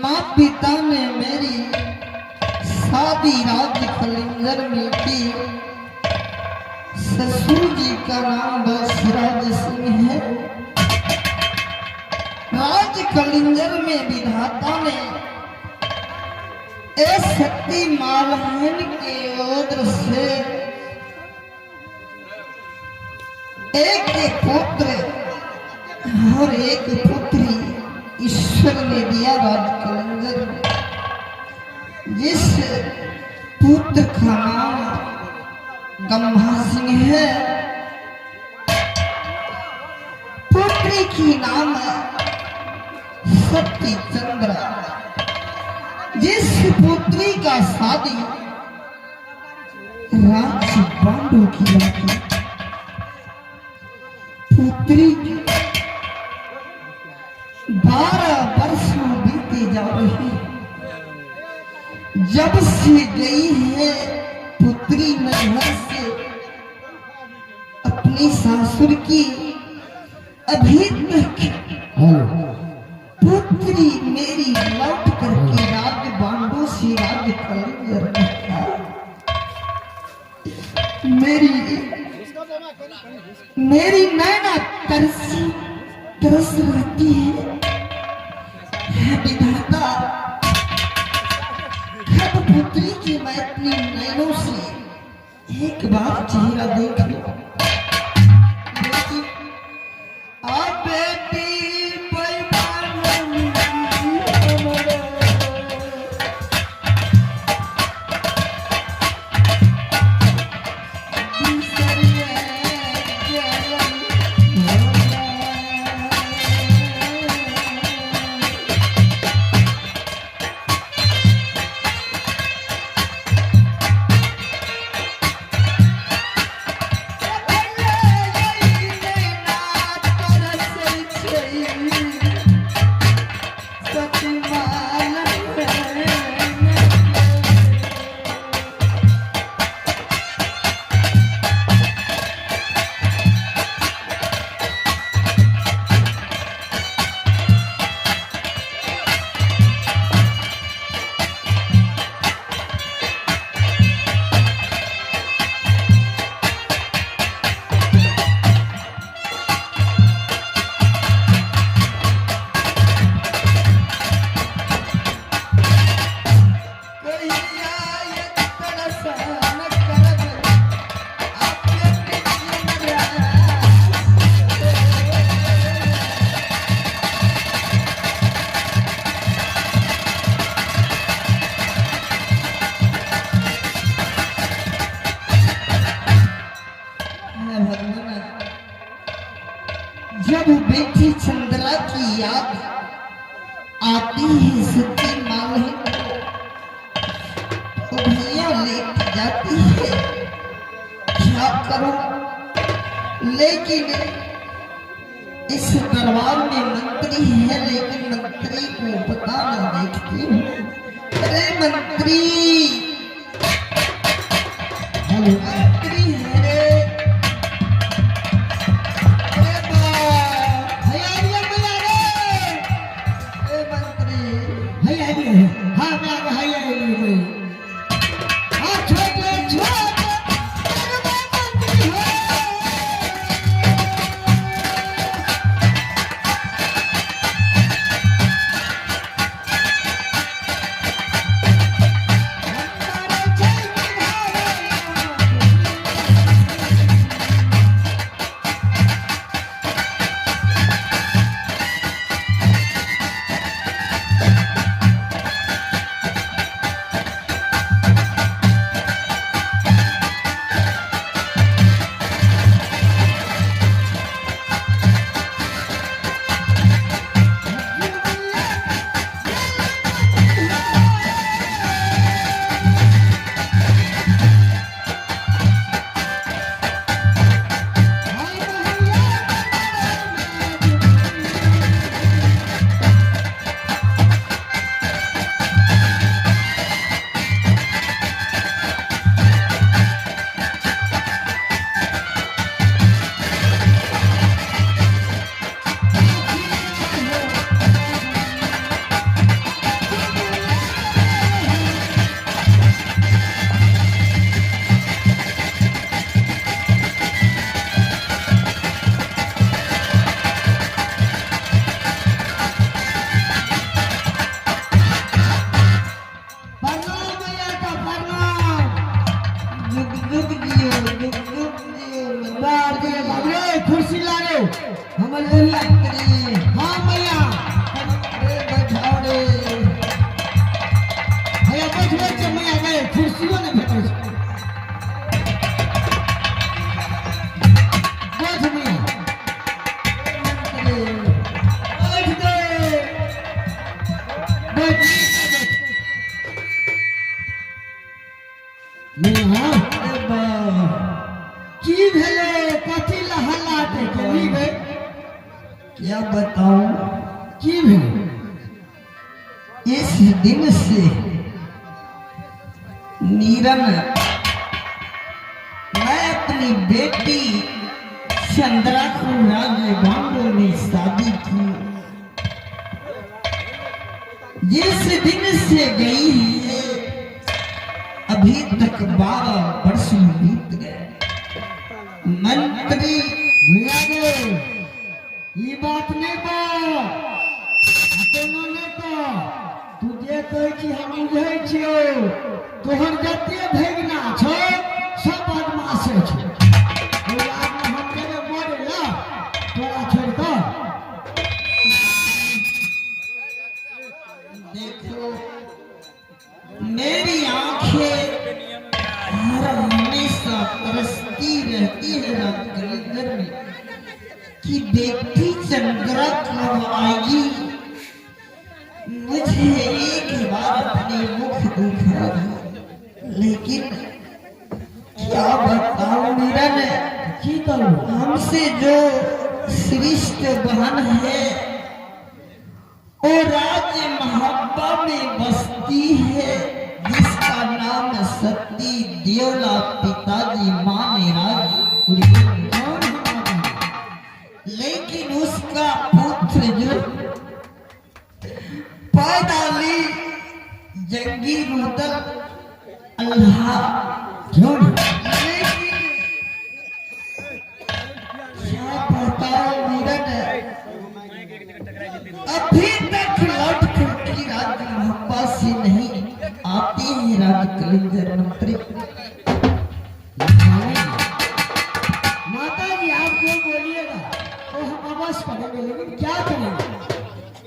माँ पिता ने मेरी शादी राज कलिंजर में की। ससुर जी का नाम बसराज सिंह है। राज कलिंजर में विधाता ने ए शक्ति मालहन के ओद्र से एक पुत्र और एक पुत्री ईश्वर ने दिया राज कलिंजर में, जिस पुत्र का नाम गंभा सिंह है, पुत्री की नाम सती चंद्रा। जिस पुत्री का शादी राज बांडो की लड़की पुत्री की 12 वर्ष बीते जा रहे। जब से गई है पुत्री नैहर से अपनी सासुर की, अभी तक पुत्री मेरी लौट करके राज बांडो से राज कलिंजर में मेरी मेरी नैना तरसी तरस रहती है। विधाता, कब पुत्री की मैं अपनी नैनों से एक बार चेहरा देख लूं। लेकिन आ बेटी जब बेटी चंद्रा की याद आती है सती मालहिन तो भैया लेट जाती है। क्या करूं, लेकिन इस दरबार में मंत्री है, लेकिन मंत्री को पता ना देखती हूँ। अरे मंत्री, मंत्री है रे। अरे बा, भैया भैया भैया रे, ए मंत्री हैया हाँ मैं हैया भाई। हाँ छोटे छोटे अरे बा मंत्री हो। हमारे चैन। बोलिए। मंत्री। हाँ मैया। अरे बैठाओ रे। भैया बैठबै छै मैया गए, कुर्सियो नहि भेटै छै। बैठ मैया। मंत्री। बैठ गए, बैठ बैठ मैया। अरे बाप। की भेलै? कथी लए हल्ला केली गए? क्या बताऊं? की भेलै? इस दिन से नीरन, मैं अपनी बेटी चंद्रा को राजबांडो में शादी की, जिस दिन से गई है अभी तक 12 वर्ष बीत गए मंत्री। भैया गे, ई बात नहि बा, कोनो नहि कह। तू जे कहै छी हम बुझै छियौ। तोहर जते भगिना छौ सब बदमाशे छौ। ओहि आदमी हम जेबै मरे ला तोरा छोड़ि कऽ? देखो, मेरी आंखें हर हमेशा तरसती रहती है रात कलिंदर में कि बेटी चंद्रा कब आएगी, मुझे एक बार अपने मुख दिखा दो। लेकिन क्या बताऊं नीरन, की करू? हमसे जो श्रेष्ठ बहन है वो राज्य मोहब्बा में बसती है, जिसका नाम सती देवला, पिताजी माँ ने राज कौन है माता? लेकिन उसका पुत्र जो पैदा ली जंगी रुदल अल्लाह। क्यों नहीं? लेकिन क्या बताओ नीरन, अभी तक लौट करके राज्य मोहब्बा से नहीं आते हैं राज कलिंजर मंत्री। माता जी, आप जो बोलिएगा वो हम अवश्य करेंगे, लेकिन क्या करेंगे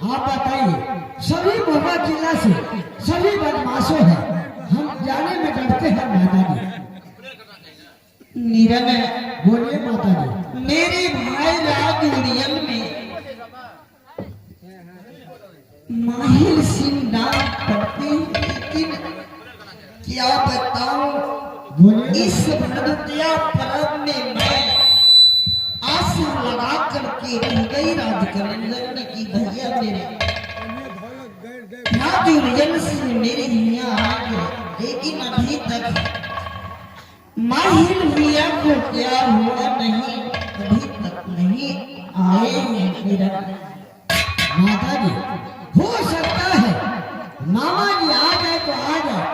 आप बताइए। सभी मोहम्मद जिला से सभी बदमाशों हैं, हम जाने में डरते हैं माता जी। नीरन। बोलिए माता जी। मेरे भाई राज उड़ियल में माहिर सिंह नाम पढ़ते हैं, लेकिन क्या बताऊं, बोलिए। इस भरदुतिया पर्व में मैं आशा लगा करके रह गई राज कलिंजर में कि भैया मेरे राज उड़ियल से मेरे यहाँ आ गए, लेकिन अभी तक माहिर भैया को क्या हुआ नहीं, अभी तक नहीं आए हैं मेरा। माता जी, हो सकता है मामा जी आ जाए तो आ जाए,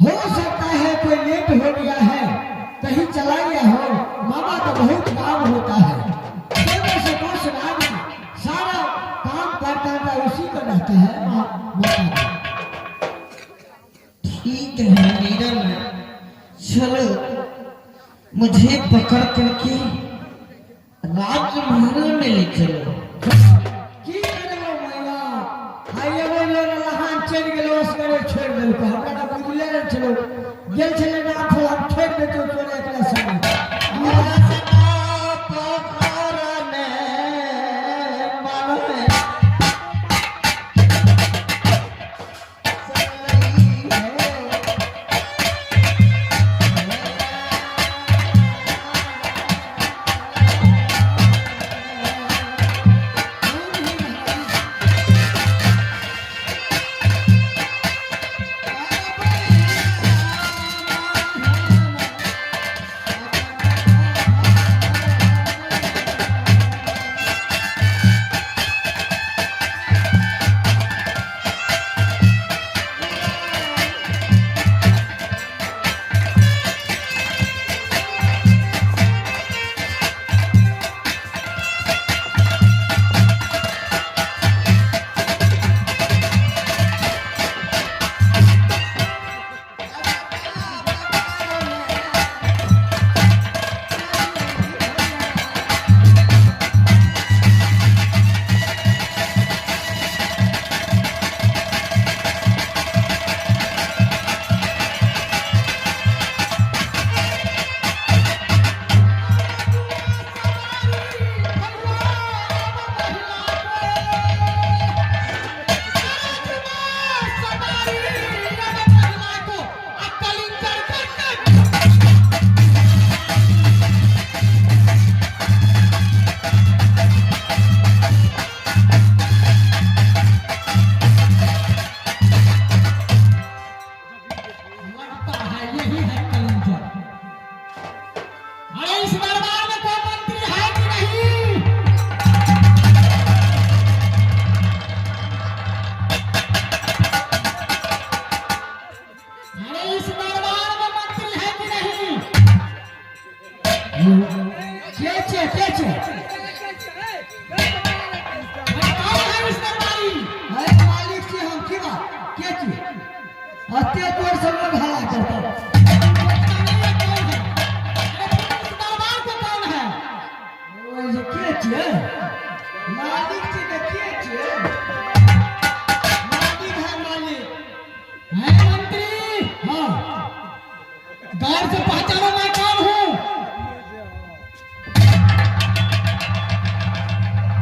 हो सकता है कोई लेट हो गया है, कहीं चला गया हो। मामा का बहुत काम होता है, दोनों से कोस राज में सारा काम करता है, उसी को रहता है माता जी। ठीक है नीरन, चलो मुझे पकड़ करके राजमहल में ले चलो। की करबो मैया? आइ एगो लोग लहान चलि गेलो, असगरे छोड़ि देलको। हमरा तऽ बुझले नहि छलो, गेल छलै ना हम छोड़ि देतौ तोरे एकरा संगे। रास्ता पकड़ने मन चलई हो। अते जोर से लोग हल्ला करता। दरबार को कौन है? ओ जे के छियै? मालिक छी के के छियै? मालिक है मालिक। है मंत्री। हाँ। गौर से पहचानो मैं कौन हूँ।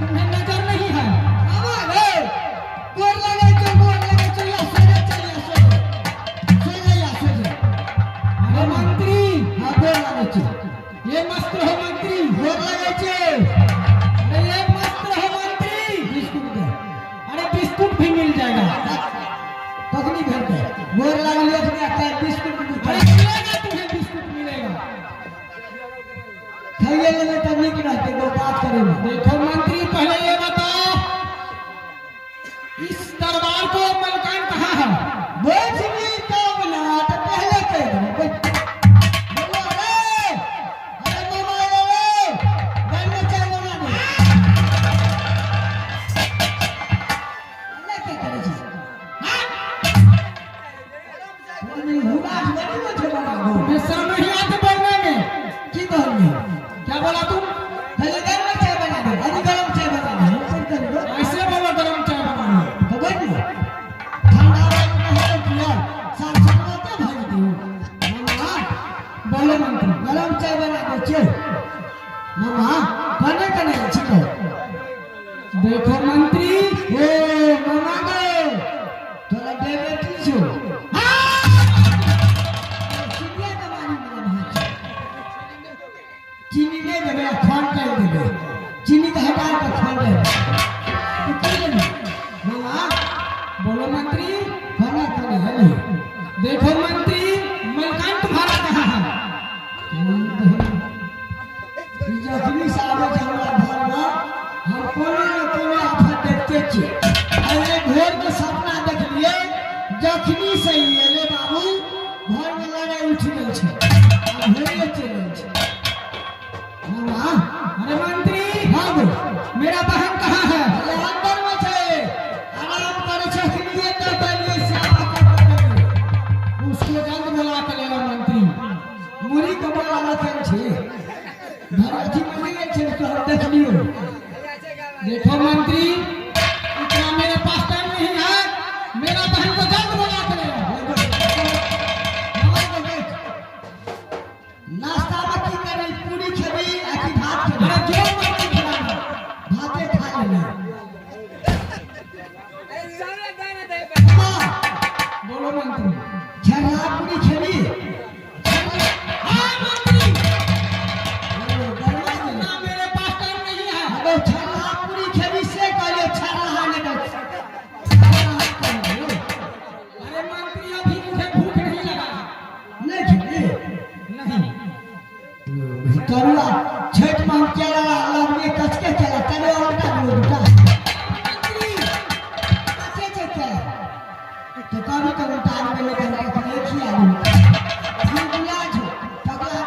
तुम्हें नजर नहीं है। मामा रे, गोर लगै छौ, गोर लगै छौ, या सोझे चल, या सोझे। सोझे या सोझे। अरे मंत्री। हाँ, गोर लगै छौ। ये मस्त रहो मंत्री। गोर लगै छै। अरे ये मस्त रहो मंत्री। बिस्कुट दे। अरे बिस्कुट भी मिल जाएगा। कखनी भेटतै? गोर लागलियो अपने काल्हि बिस्कुट अरे मिलतै। मिलेगा, तुम्हें बिस्कुट मिलेगा। खाइए लेबै तऽ नीक रहतै गो बात करैमे। देखो मंत्री, पहले ये बताओ, इस दरबार को मलकान कहाँ है? बैठबी तब ना, तऽ पहिले कहि देबै। बैठ। बौआ रे, अरे मामा रे रे, घरमे चाय बना दे। अल्लाह के करै छी? हाँ? तोनी हुरास बड़ी छै बाबा गो। मैं शर्म नहीं आती बोलने में? की कहलियै? क्या बोला तुम? पहिले गरम चाय बना दे, अभी गरम चाय बना दे। हम सब करियो। ऐसे बोलो, गरम चाय बनाना। तऽ बैठ जो। ठंडा पानी नहि हेतै पियल। साल सलमाते भऽ जेतै। मामा, बोलो मंत्री। गरम चाय बना दे छै। मामा, कने कने छिको। देखो मंत्री। ए मामा गे, तोरा डायबिटीज छौ। चिनिया के मारी मरन होइ छै। चीनी नहि देबै आ खांड डालि देबै। चीनी के हटा कऽ खांड डालि देबै। तू की लेबही? मामा, बोलो मंत्री। कने कने हेली। देखो मंत्री, मलकान तुम्हारा कहाँ है? ई जखनी से आबै छै हमरा घरमे, हम कोनो ने कोनो आफत देखते छियै। अरे भोरके सपना देखलियै, जखनी से ई एलै बाबू, घरमे लड़ाइ उठि गेल छै आ भोरे चलि गेल छै। मामा, अरे मंत्री। हाँ गो। मेरा बहन कहाँ है? अरे अंदरमे छै, आराम करै छै, अखनिये तऽ बनिये सेवा करै। उसको जल्द बुला के ले लो मंत्री। मुड़ी के बोला लखन छै। घर अथी में नहि गेल छै तो हम देखलियो। देखो मंत्री, इतना मेरे पास टाइम नहीं है। मेरा बहन को जल्द बुला के ले लो। नाश्ता में की करी? पूरी खेबी आ कि भात खेबी? अरे जो मर्जी खिलाना। भाते खा लेना। मामा, बोलो मंत्री। छेना पूरी खेबी? हाँ मंत्री। ओ, गरमा गेलै। इतना मेरे पास टाइम नहीं है। अरे छेना पूरी खेबी से कहलियो, छेना नहि कहै। छेना कहलियो। अरे मंत्री, अभी मुझे भूख नहीं लगा है। नहि खेबी? नहीं। तरुआ छठि में हम केला लाबलियै, कचके केला तरुआ उल्टा दियौ दूटा। मंत्री। कच्चे छै केला तो कभी कभी उतार में लेकर के खिया दू। गुला छौ पगला।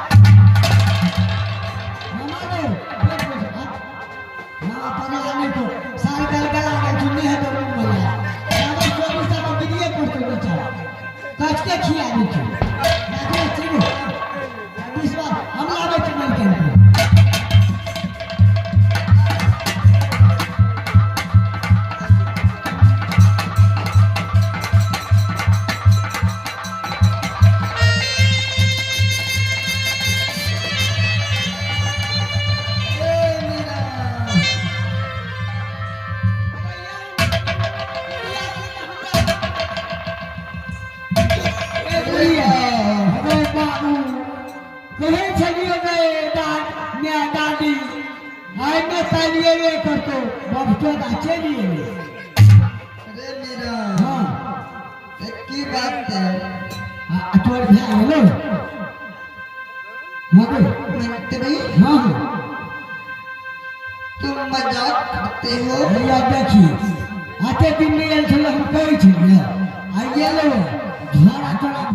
मामा रे, बैठ बैठ। हाँ मामा, पगला नहीं तो साल गल गला के चुन्नी है तो मुंह में बाबा 24 टाका बिदिए पड़तो बेचारा। कचके खिया दै छै। राखले चिबू 20 बार हम लाबै छी मलकिन के। ए मीरा, अरे बाबू, कहै छलियै रे माय दादी, आइ ने तालिए रे करतो बबचो दा चलि एलै। अरे मीरा। हाँ। एक की बात है? आ तोर भाय एलो? हाँ गे। मंत्री। हाँ हाँ। तुम मजाक करते हो। भैया देखी, आते दिन नहि आयल छलै, हम कहै छलियै आइ एलो झोरा तोरा।